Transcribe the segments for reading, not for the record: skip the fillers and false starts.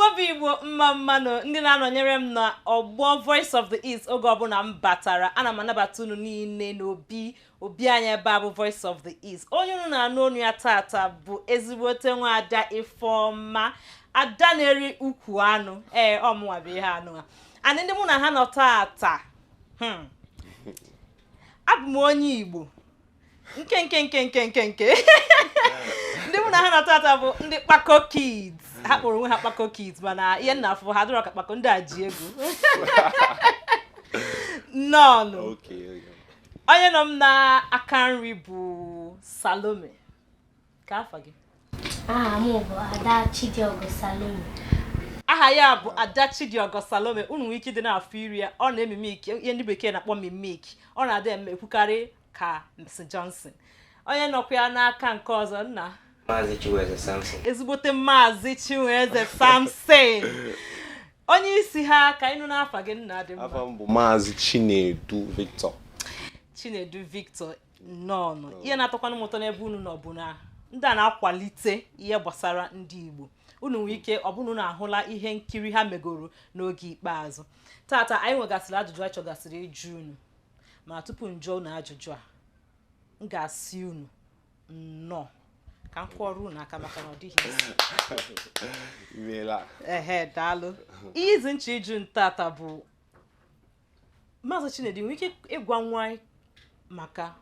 Igbo bụ Igbo, mma mma nụ. Ndị na-anọnyere m na ọgbọ Voice of the East, oge ọbụla m batara, ana m anabata unu niile n'obi obi anyị ebe a bụ Voice of the East. Onye unu na-anụ onu ya tata bụ ezigbote nwaada Ifeọma, ada na-eri ukwu anụ. Ee, ọ mụnwa bụ ihe anụ a. And ndị mụ na ha nọ tata, abụ m onye Igbo nke nke nke nke nke nke. Ndị mụ na ha nọ tata bụ ndị Kpako Kids. Ha kpọrọ onwe ha Kpako Kids, mana ihe nna afụ ha dịrọ ka kpako. Ndị a ji ego nnọọnụ. Onye nọ m n'aka nri bụ Salome. Ka afa gị? Aha m bụ Ada Chidiogo Salome. Aha ya bụ Ada Chidiogo Salome. Unu nwere ike ịdị na-afụ iri ya, ọ na-emimic ihe ndị bekee na-akpọ mimic. Ọ na-adị eme ekwukarị ka Mercy Johnson. Onye nọkwa ya n'aka nke ọzọ, nna? Maazị Chiweze Samson. Ezigbote Maazị Chinweze Samson, onye isi ha. Ka ịnụ n'afa gị, nna dị mma. Afa m bụ Maazị Chinedu Victor. Chinedu Victor, nnọọnụ. Ihe na-atọkwanụ m ụtọ n'ebe unu nọ bụ na ndị a na-akwalite ihe gbasara ndị Igbo. Unu nwere ike ọ bụrụ na unu ahụla ihe nkiri ha megoro n'oge ikpeazụ. Tata anyị nwegasịrị ajụjụ anyị chọgasịrị ịjụ unu, ma tupu m jụọ unu ajụjụ a, m ga-asị unu nnọọ, ka m kwọrọ unu aka maka na ọ dịghị isi. Imeela. Ehe, daalụ. Ihe izi nche ịjụ ntata bụ, Maazị Chinedu, nwere ike ịgwa nwa anyị maka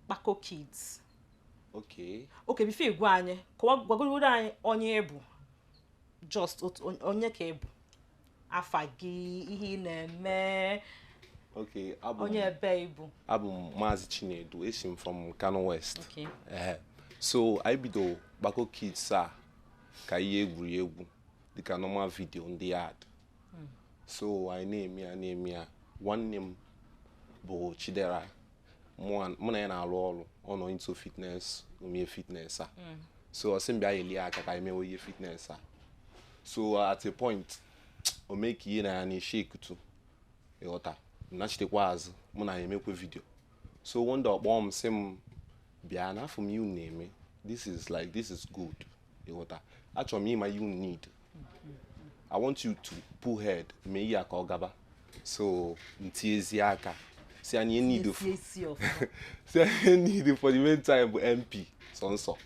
Kpako Kids? Okay. Okay, before ịgwa anyị, kọwa, gwagoro anyị onye ị bụ, just otu onye ka ị bụ, afa gị, ihe ị na-eme. Okay, abụ onye m ebe ị bụ. Abụ m Maazị Chinedu, esi m from Kano West. Ehe. So anyị bido Kpako Kids a ka ihe egwuregwu, dịka normal video ndị yard. So anyị na-eme ya, na-eme ya. Nwanne m bụ Chidera, mụ na ya na-arụ ọrụ. Ọ nọ into fitness, omie fitness a. So ọ sị m bịa yelie aka ka anyị mewe ihe fitness a. So at a point, o mee ka ihe na ya na-eshe ekutu, ịghọta, nachitekwa azụ, mụ na ya emekwe video. So one day, ọ kpọọ m, sị m bịa n'afọ m, ihe unu na-eme, this is like, this is good, ịghọta, achọrọ m ịma ihe unu need. I want you to pull head mee ihe a ka ọ gaba. So ntinyezie aka, si anyị ihe need esi esi ọfụma. Si anyị need for the meantime bụ MP sọnsọ.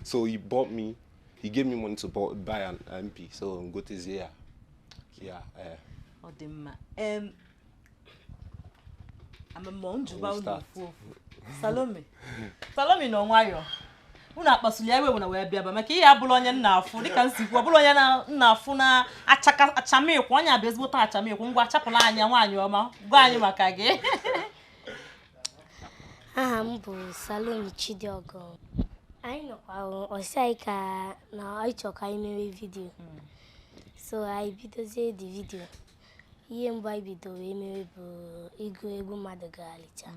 So he bought me, he gave me money to buy an MP, so ngotezie ya ya. Ọ dị mma. Amamọ njuba unu Start. ofu ofu. Salome, Salome nọ nwayọọ. Unu akpasuli ya iwe na wee bịaba maka ihe abụla onye nna afụ, dịka nsi kwuo, ọbụla onye na nna afụ na achaka achamikwu, onye abụ ezigbote achamikwu. Ngwa, chapụla anya, nwaanyị ọma, gwa anyị maka gị. Aha m bụ Salome Chidiogo. Anyị nọkwa, ọsị anyị ka na anyị chọrọ ka anyị mewe video. So anyị bidozie the video. Ihe mbụ anyị bido wee mewe bụ ịgụ egwu mmadụ ga-alịcha.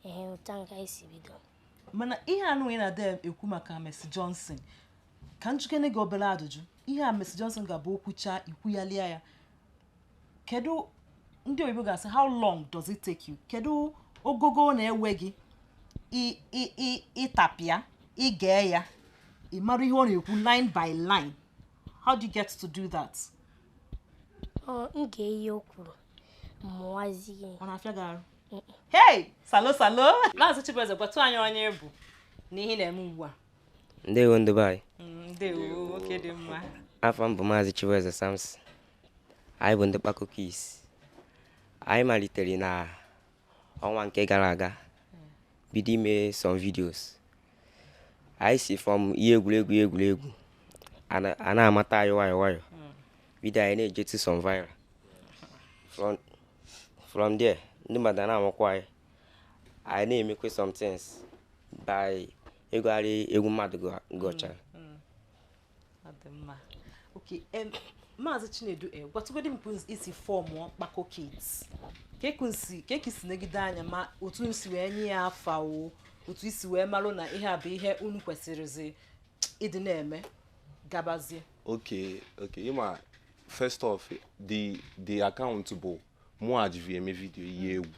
Ehe, ụta nke anyị si bido. Mana ihe anụ ị na-ada ekwu maka Mercy Johnson, ka njikere gị obere ajụjụ. Ihe a Mercy Johnson ga-abụ okwucha, ikwughalịa ya. Kedu, ndị oyibo ga-asị, how long does it take you? Kedu ogogo ọ na-ewe gị ịtapịa ige ya, ị mara ihe ọ na-ekwu line by line? How do you get to do that? Ọ m ga-eyi o kwuru, mụwazie. Ọ na-afịa gị arụ? Hey, salo salo. Maazị Chibueze, gwatụ anyị onye ị bụ na ihe ị na-eme ugbu a. Ndewo, ndị be anyị. Ndewo, nwoke dị mma. Afọ m bụ Maazị Chiweze Samson. Anyị bụ ndị Kpako Kids. Anyị malitere na ọnwa nke gara aga, bido ime some videos. Anyị si from ihe egwuregwu, ihe egwuregwu a na-amata anyị nwayọ nwayọ, bido anyị na-ejetu some viral. From there, ndị mmadụ a na-amakwa anyị. Anyị na-emekwa some things by ịgụgharị egwu mmadụ gụchara. Ọ dị mma. Okay, Maazị Chinedu, gwatụgodị m ka isi formụọ Kpako Kids, ka esi negide anya, ma otu nsi wee nye ya afa, o otu isi wee marụ na ihe a bụ ihe unu kwesịrịzi ịdị na-eme gabazie. Okay, ịma, first off, the account bụ mụ jivi eme video ihe egwu,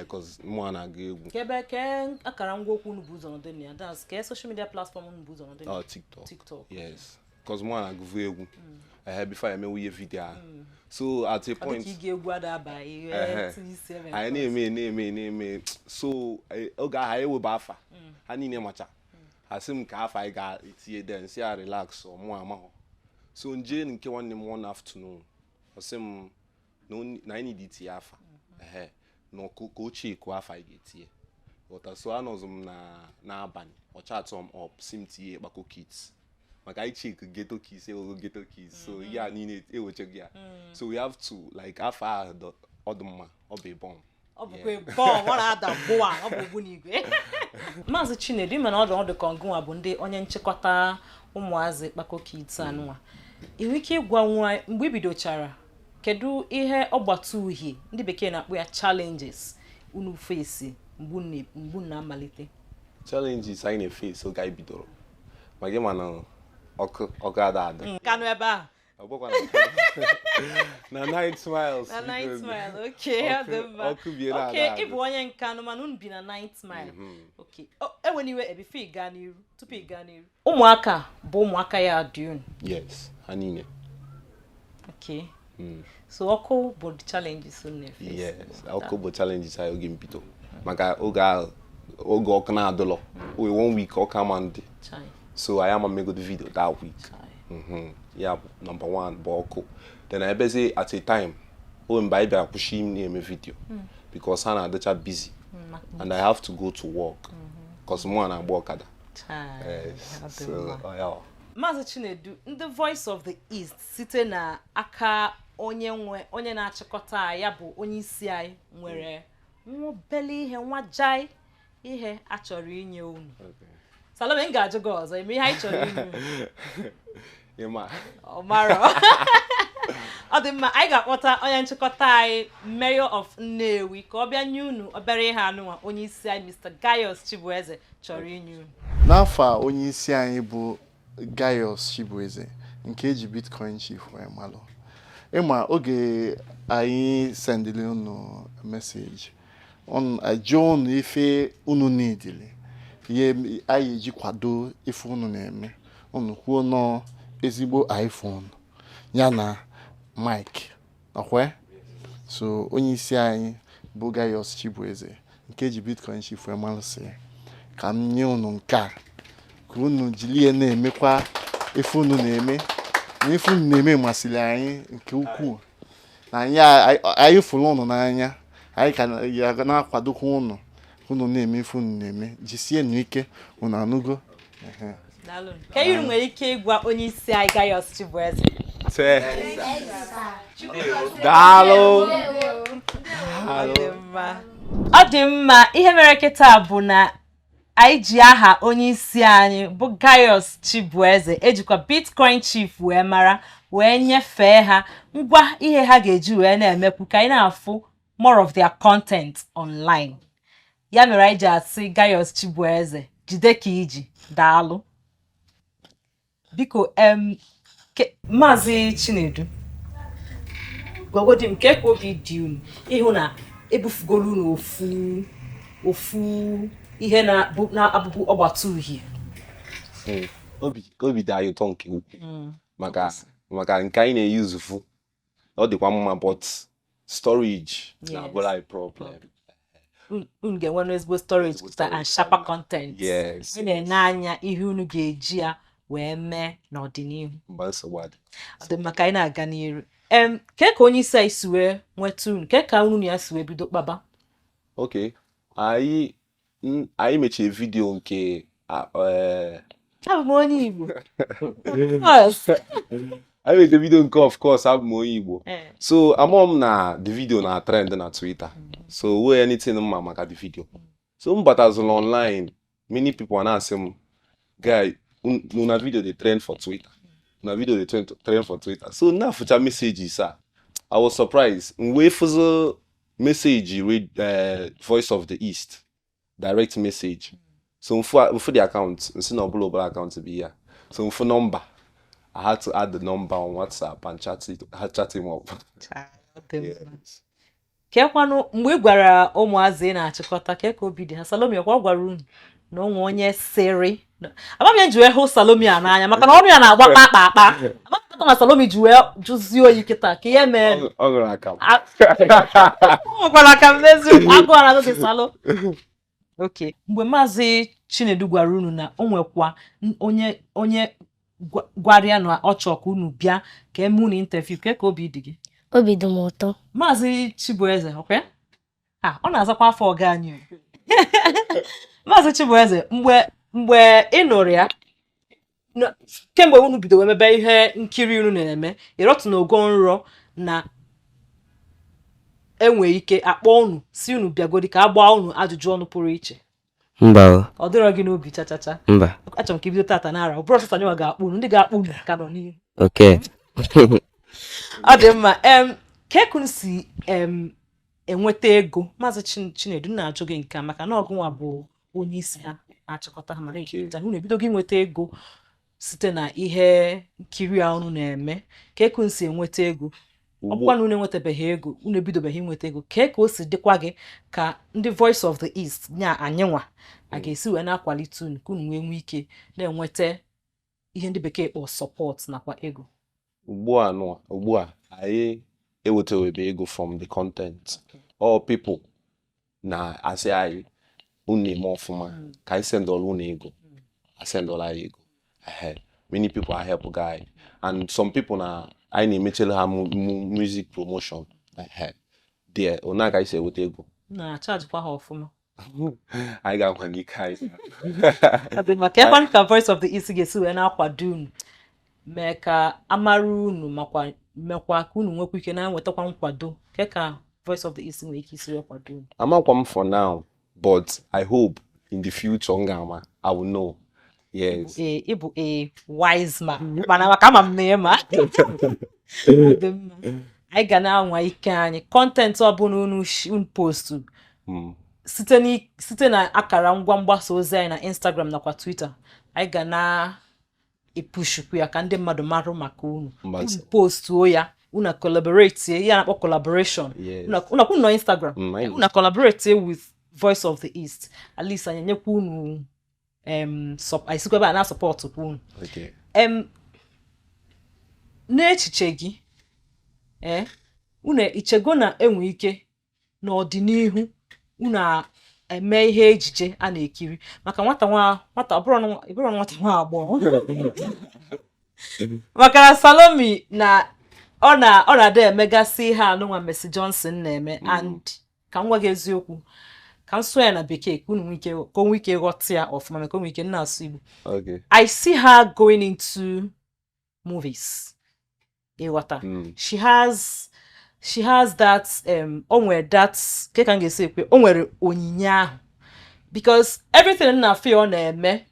cause mụ na-agụ egwu. Ka ebe ke akara ngwa okwu unu bụ ụzọ nọdụ na ya, that's ke social media platform unu bụ ụzọ nọdụ na ya? Oh, TikTok. TikTok. Yes. Cause mụ na-agụvu egwu ehe before anyị emewe ihe video ahụ. So at a Ọ point, dịka ige egwu adaba ihe Ehe. tinye isi ebe anyị nke ọzọ. na-eme na-eme na-eme. So oge ahụ anyị eweba afa ha niile macha, asị m ka afa anyị ga-etinye, then si ya relax, ọ mụ amahụ. So nje nke nwanne m one afternoon, ọ sị m na anyị need itinye afa, ehe, na ka ochie kụọ afa anyị ga-etinye, ghọta. So anọzụ m na n'abalị, ọ chat m up, si m tinye Kpako Kids, maka anyị check Ghetto Kids, ewego Ghetto Kids, so ihe a niile ewechego ya. So we have to like afa ahụ ọ dị mma, ọ bụ bomb. Ọ bụkwa bọm, ọ na-ada gbụa, ọ bụ ogbunigwe. Maazị Chinedu, ịma na ọdụ ka ọgụnwa bụ ndị onye nchịkọta ụmụazị Kpako Kids anụnwa, ị nwere ike ịgwa nwa mgbe ị bidochara, kedu ihe ọgbata uhie, ndị bekee na-akpọ ya challenges, unu fesi mgbe unu na-amalite? Challenges anyị na-eface oge anyị bidoro, ma gị ma na ọkụ ada ada. Kanụ ebe ahụ? Ọ bụkwa na Ninth Miles. Na Biko. Ninth Mile, okay, ọ dị mma. Ọkụ bie na Okay, ada ada. ị bụ onye Nkanụ, mana unu bi na Ninth Mile. Okay. Ewena iwe, ebife ị gaa n'iru, tupu ị gaa n'iru, ụmụaka bụ ụmụaka ya dị unu? Yes, ha niile. Okay, so ọkụ bụ the challenges unu na-eface? Yes, ọkụ bụ challenges anyị oge mbido, maka oge ahụ, oge ọkụ na-adụlọ, oge one week ọkụ ama ndị. Chai. So anyị ama megodo video that week. Chai. Ya bụ number one bụ ọkụ. Then ebezi at a time o mgbe anyị bịara kwụsị na-eme video because ha na-adịcha busy and I have to go to work because mụ na-agba ọkada. Chai. Yes. Ọ dị So mma. ọ ya. Maazị Chinedu, ndị Voice of the East, site na aka onye nwe, onye na-achịkọta anyị, ya bụ onye isi anyị, nwere nwa obele ihe, nwa jai ihe a chọrọ inye unu. Salome, m ga-ajụ gị ọzọ, eme ihe anyị chọrọ inye unu? Ịma. Ọ marọ. Ọ dị mma, anyị ga-akpọta onye nchịkọta anyị, Mayor of Nnewi, ka ọ bịa nye unu obere ihe anụnwa onye isi anyị, Mr. Gaius Chibueze, chọrọ inye unu. N'afọ a, onye isi anyị bụ Gaius Chibueze, nke eji Bitcoin Chief wee malụ, ịma oge anyị sendịrị unu message, ajụọ unu ife unu nidili, ihe anyị eji kwado ife unu na-eme, unu kwuo nọ ezigbo iPhone ya na mic ọkwe. So onye isi anyị bụ Gaius Chibueze, nke eji Bitcoin Chief wee malụ, sị ka m nye unu nke a ka unu jiri ya na-emekwa ife unu na-eme, na ife unu na-eme masịrị anyị nke ukwuu, na anyị fụrụ unu n'anya, anyị ka ya na-akwadokwa unu ka unu na-eme ife unu na-eme. Jisienụ ike, unu anụgo? Ehe. Daalụ. Ka unu nwere ike ịgwa onye isi anyị, Gaius Chibueze? Tee. Daalụ. Ọ dị mma, ọ dị mma. Ihe mere kịta bụ na anyị ji aha onye isi anyị bụ Gaius Chibueze, ejikwa Bitcoin Chief wee mara, wee nyefee ha ngwa ihe ha ga-eji wee na-emekwu ka anyị na-afụ more of their content online. Ya mere anyị ji asị Gaius Chibueze, jide ka iji, daalụ. Biko, Maazị Chinedu, gwagodi m ka obi dị unu ịhụ na ebufugoro unu ofu ofu ihe na-abụ na-abụbụ ọgbata uhie. Obi dị anyị ụtọ nke ukwuu, maka nke anyị na-eyuzufu, ọ dịkwa mma, but storage na-abụrụ anyị problem. Unu ga-enwe ezigbo storage Ezigbo kịta and storage. sharper content. Yes. Anyị na-ene anya ihe unu ga-eji ya wee mee n'ọdịnihu. Mgbe nsogbu adị. Ọ dị mma, ka anyị na-aga n'iru. Ke ka onye isi anyị si wee nweta unu? Ke ka unu na ya si wee bido kpaba? Ok, anyị mechiri video nke Abụ m onye Igbo. Of course. Anyị mechiri video nke, of course, abụ m onye Igbo. So amụọ m na the video na trend na Twitter, so wee anything mma maka the video. So m batazụrụ online, many people na-asị m, "Guy, una video dey trend for Twitter, una video dey trend for Twitter." So na-afụcha messages a, I was surprised. M wee fụzụ message read, Voice of the East direct message. So mfu the account, nsị na ọbụla ọbụla account bụ ya. So mfu number, I had to add the number on WhatsApp and chat him up. Ọ dị mma. Kekwanụ mgbe ị gwara ụmụazị ị na-achịkọta, ke ka obi dị ha? Salome, ọkwa ọ gwara unu? Na onwe onye sịrị amam ji wee hụ Salome a n'anya maka na ọnụ ya na-agba kpakpa akpa. Amam na Salome ji wee jụzie oyi kịta ka ihe mee. Ọ ṅụrụ akamụ. O nwekwara aka mmezi agụụ na gị, Salo. Okay, mgbe Maazị Chinedu gwara unu na o nwekwa onye gwara ya na ọ chọọ ka unu bịa ka eme unu interview, ka obi dị gị? Obi dị m ụtọ. Maazị Chibueze, okwe a ọ na-azakwa afọ ọga anyị o. Maazị Chibueze, mgbe ị nụrụ ya kemgbe unu bido wee mebe ihe nkiri unu na-eme, ịrọtụ n'ogo nrọ na enwe ike akpọ unu si unu bịagodi ka a gbaa unu ajụjụ ọnụ pụrụ iche? Mba o. Ọ dịrọ gị n'obi chachacha? Mba. Achọrọ m ka ibido tata n'ara ọ bụrụ ọsọsọ anyị nwa ga-akpọ unu, ndị ga-akpọ unu ka nọ n'ihu. Okay. Ọ dị mma. Ka ekunu si enweta ego? Maazị Chinedu, na-ajụ gị nke a maka na ọgụnwa bụ onye isi ha na-achịkọta ha, mana ejipụta unu ebidogo inweta ego site na ihe nkiri a unu na-eme. Ka ekunu si enweta ego? Ọ bụkwa na unu enwetabeghị ego, unu ebidobeghị inweta ego, kee ka o si dịkwa gị ka ndị Voice of the East nya anyịnwa a ga-esi wee na-akwalite unu ka unu nwee nwee ike na-enweta ihe ndị bekee kpọ support nakwa ego? Ugbu a nọ, ugbu a anyị ewetawebe ego from the content. All people na-asị anyị unu na-eme ọfụma, ka anyị sendọrọ unu ego, asendọrọ anyị ego. Ehe. Many people are help guy and some people na anyị na-emechere ha music promotion. Ehe. There ona ka anyị si eweta ego. Na-achajikwa ha ọfụma. Anyị ga-akwa n'ike anyị. Ọ dị mma. Ka ekwanụ ka Voice of the East ga-esi wee na-akwado unu, mee ka amara unu, makwa mekwa ka unu nwekwa ike na-enwetakwa nkwado? Ke ka Voice of the East nwere ike isi wee kwado unu? Amakwa m for now, but I hope in the future m ga-ama. I will know, yes. Ee, ịbụ a wise man, mana maka ama m na ịma. Ọ dị mma. Anyị ga na-anwa ike anyị. Content ọbụla unu post site na akara ngwa mgbasa ozi anyị na Instagram nakwa Twitter, anyị ga na-epushikwu ya ka ndị mmadụ marụ maka unu. Mgbasa. Unu postuo ya, unu collaborate, ya na-akpọ collaboration. Unu akwụ nọ Instagram. Anyị. Unu collaborate with Voice of the East, at least anyị enyekwa unu anyị sikwa ebe a na-asọpọtụkwa unu. N'echiche gị, ee, unu ichego na enwe ike n'ọdịnihu unu eme ihe ejije a na-ekiri maka nwata nwa nwata, ọ bụrụ na ị bụrụ nwata nwa agbọghọ, maka na Salome na ọ na-ada emegasị ihe anụnwa Mercy Johnson na-eme? And ka m gwa gị eziokwu, ka m sụọ ya na bekee ka unu nwee ike, ka o nwee ike ghọta ya ọfụma, maka o nwee ike na-asụ Igbo. I see her going into movies, ịghọta? She has that o nwere that, ke ka m ga-esi ekwe, o nwere onyinye ahụ, because everything m na-afụ ya ọ na-eme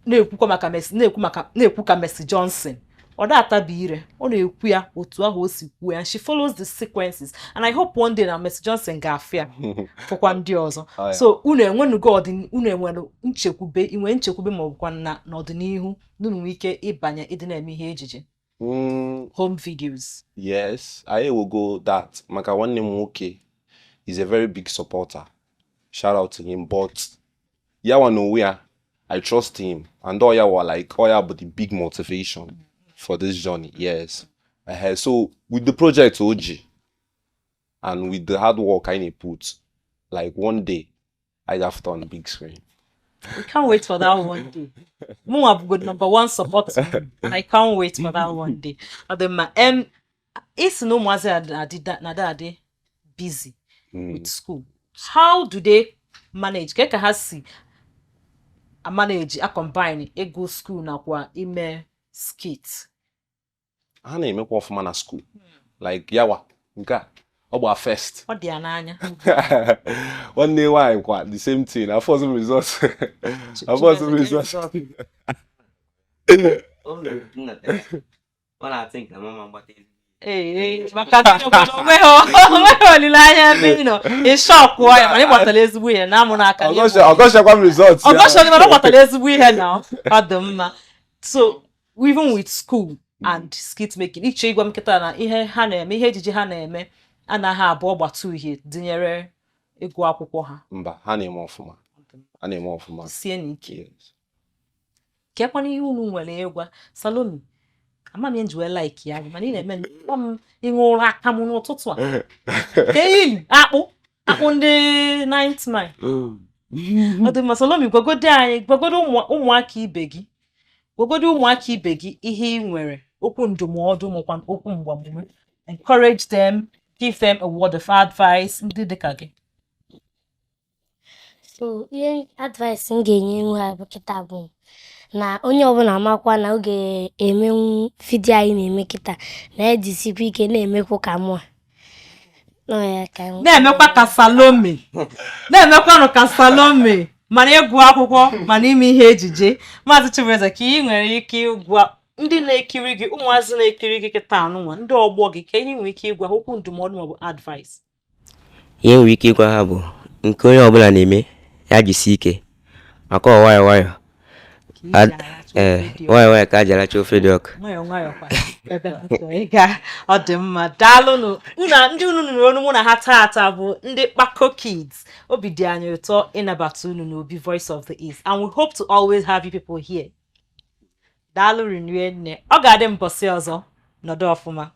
na-ekwukwa maka Mercy, na-ekwu maka, na-ekwu ka Mercy Johnson. Ọ da-atabi ire, ọ na-ekwu ya otu ahụ o si kwuo ya. She follows the sequences and I hope one day na Mercy Johnson ga-afụ ya, fụkwa ndị ọzọ. Oh, yeah. So unu enwenugo unu enwere nchekwube, inwe nchekwube ma ọ bụkwa na n'ọdịnihu na unu nwee ike ịbanye ịdị na-eme ihe ejije, home videos? Yes, I will go that. Maka nwanne m nwoke is a very big supporter. Shout out to him. But yawa n'onwe ya, I trust him. And all yawa like all ya but the big motivation for this journey. Yes. So with the project OG and with the hard work I need put, like one day I have to on big screen. We can't wait for that one day. Mụnwa bụgo number one support, and I can't wait for that one day. Ọ dị mma. Isi na ụmụazị a na-adị adị busy with school. How do they manage? Ka ha si amanage, a combine ịgụ school nakwa ime skit? Ha na-emekwa ọfụma na school. Like yawa nke a ọ gba first. Ọ dị ya n'anya. Nwanne nwaanyị kwa, the same thing. Afọ ọzọ results. Afọ ọzọ results. O mere m natara. Ọ na-atị nke mama mgbata ezigbo. Ee, maka gịnị? Obodo onweghị olileanya ebe ị nọ ịshọkụọ ya, mana ị gbatara ezigbo ihe na amụ n'aka. Ọgọchakwa m results ya. Ọgọchọ gị, mana ọ gbatara ezigbo ihe na ọ dị mma. So even with school and skit making, iche ịgwa m nkịta na ihe ha na-eme, ihe ejije ha na-eme, anaghị abụ ọgbata uhie dịnyere ịgụ akwụkwọ ha? Mba, ha na-eme ọfụma. A na-eme ọfụma. Sie n'ike. Yes. Kekwana ihe unu nwere ịgwa Salome. Ama m ihe nji wee like ya, mana ị na-eme kpọ m ịṅụ ụra aka m n'ụtụtụ a ka ili akpụ akpụ ndị ninth mile. Ọ dị mma. Salome, gwagodo anyị, gwagodo ụmụaka ibe gị, gwagodo ụmụaka ibe gị ihe ị nwere, okwu ndụmọdụ makwa okwu mgbamume. Encourage them, give them a word of advice, ndị dịka gị. So ihe advice m ga-enye nwa ha bụ kịta bụ na onye ọbụla amakwa na oge emenwu video anyị na-eme kịta, na ejisikwa ike na-emekwu ka mụa nọ ya ka Na-emekwa ka Salome, na-emekwanụ ka Salome, mana ịgụ akwụkwọ, mana ime ihe ejije. Maazị Chibueze, ka ị nwere ike ịgwa ndị na-ekiri gị, ụmụazị na-ekiri gị kịta anụnwa, ndị ọgbọ gị, ka ihe ị nwere ike ịgwa ha, okwu ndụmọdụ maọbụ advice? Ihe nwere ike ịgwa ha bụ nke onye ọbụla na-eme, ya jisie ike, maka ọ nwayọ nwayọ. Ka iji aracha Ee. ofe dị. Nwayọ nwayọ ka a ji aracha ofe dị ọkụ. Nwayọọ nwayọọ kwa ebe m chọrọ ịga. Ọ dị mma, daalụnụ. Unu ndị unu nụrụ ọnụ mụ na ha taata bụ ndị Kpako Kids. Obi dị anyị ụtọ ịnabata unu n'obi Voice of the East, and we hope to always have you people here. Daalụ rinne nne. Ọ ga-adị mbọsị ọzọ. Nọdụ ọfụma.